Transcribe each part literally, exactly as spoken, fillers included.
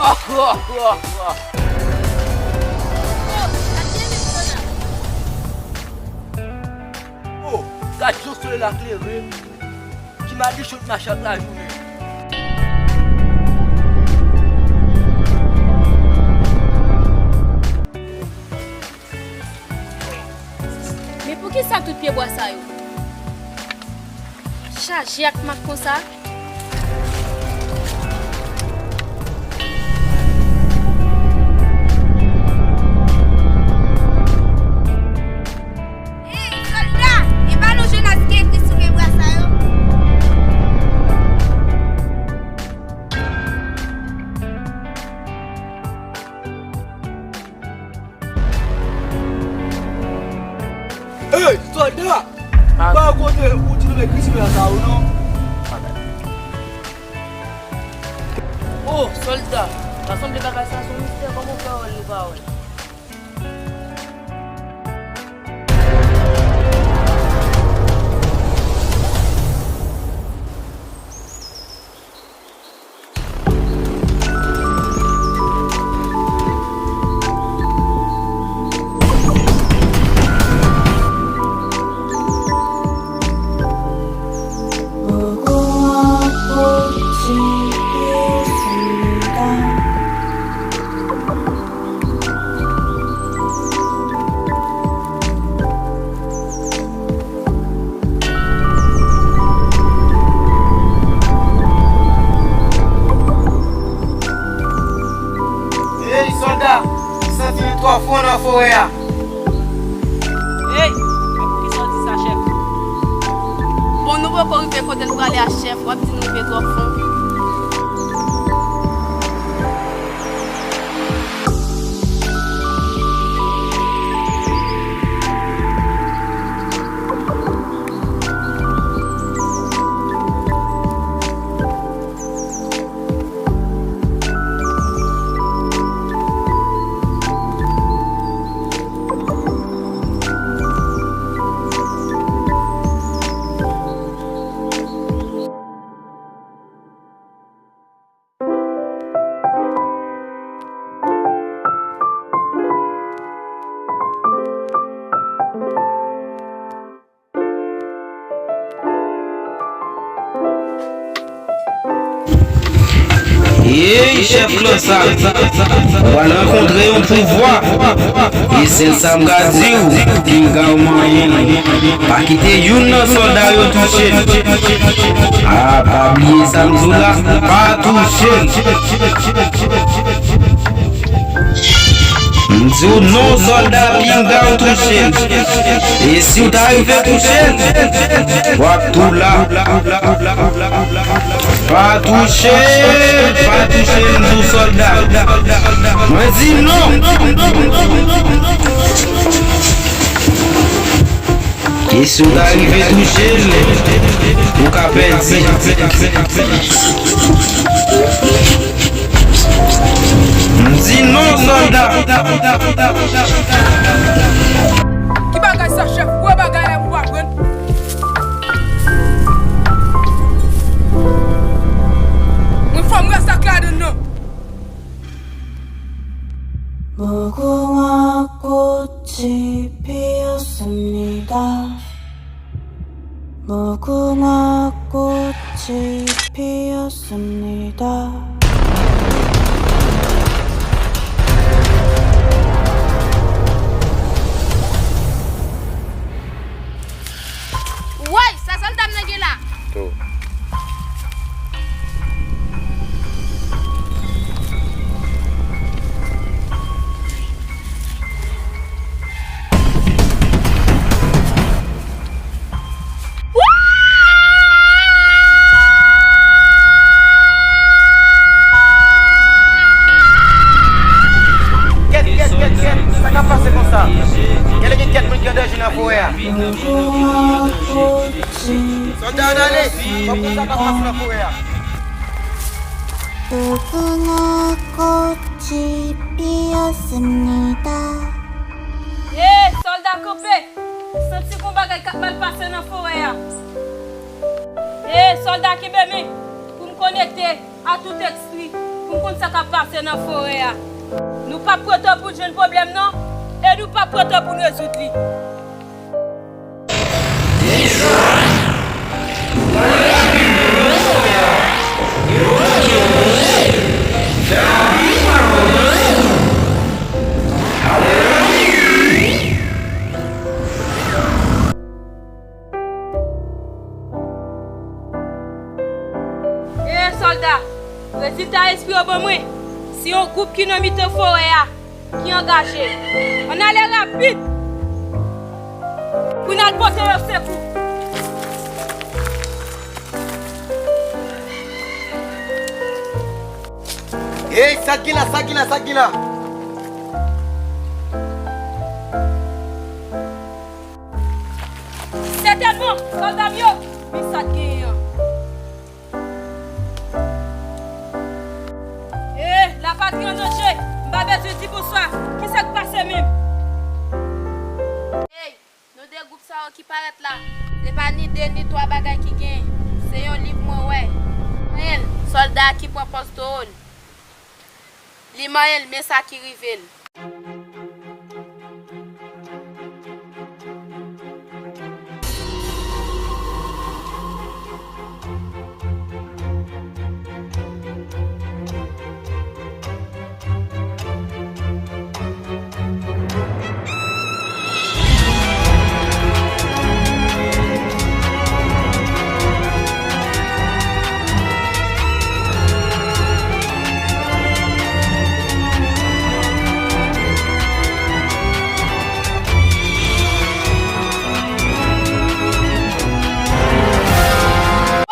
Ah, ah, ah, ah. Oh, gad jan solèy la klere. Ki madichon t mache ak lajounen. Men poukisa tout pyebwa sa yo chaje ak mak konsa? Ey, sòlda! E pa non Jonas ki ekri sou pyebwa sa yo? Ey, sòlda! Pa kote ou di nou ekri sou pyebwa sa yo non. Oh, sòlda! Ta sanble bagay sa se yon mistè, kòman w fè wè l nou pa wè l? Ey, sòlda! M santi nou twò fò nan forè a. Ey! Men poukisa w di sa, chèf? Bon, nou poko rive kote n prale a, chèf. W ap di nou rive twò fon. Ey, chèf klan sa, ou pral rankontre yon pouvwa. E sèl sa m ka di w, pinga w manyen l. Pa kite youn nan sòlda yo touche l. A, pa bliye sa m di w la, pa touche l. M di w non, sòlda, pinga w touche l. E si w ta rive touche l, w ap tou la. Pa touche l, pa touche l, m di w, sòlda. Mwen di non. E si w ta rive touche l, ou ka pèdi. M di non, sòlda. Ki bagay sa, chèf? Wè bagay la, ou pa pran. Mwen fò m wè sa k ladann nan. Boku wa kuti pio sumida. Boku wa kuti pio sumida. Woy, sa sòlda m nan gen la? To. Kèt, kèt, kèt, kèt! Sa k ap pase konsa? Genlè gen kèk moun ki an danje nan forè a. Sòlda, ann ale! Fò m konn sa k ap pase nan forè a. Ey, sòlda, kanpe! M santi gon bagay k ap mal pase nan forè a. Ey, sòlda, kenbe men pou m konekte a tout ekstri, pou m konn Sa k ap pase nan forè a. Nou p ap pran tan pou n jwenn pwoblèm nan, e nou p ap pran tan pou n rezoud li. E sòlda, rezilta espri yo ban mwen, se yon gwoup ki nan mitan forè a ki angaje. Ann ale rapid pou n al pote yo sekou. Ey, sa k gen la, sa k gen la, sa k gen la? Sètènman, sòlda m yo, men sa k genyen an. Eh, lapatri an danje, m pa bezwen di bonswa. Kisa k pase menm? Ey, nou de gwoup sa yo ki parèt la, se pa ni de ni twa bagay ki genyen. Se yon liv mwen wè. Li manyen l, sòlda a ki pran pòz towo l. Li manyen l, men sa ki rive l.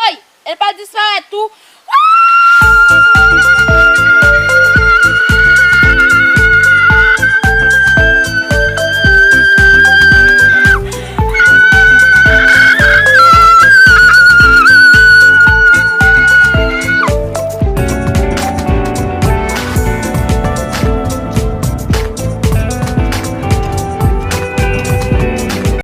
Woy! E pa disparèt tou,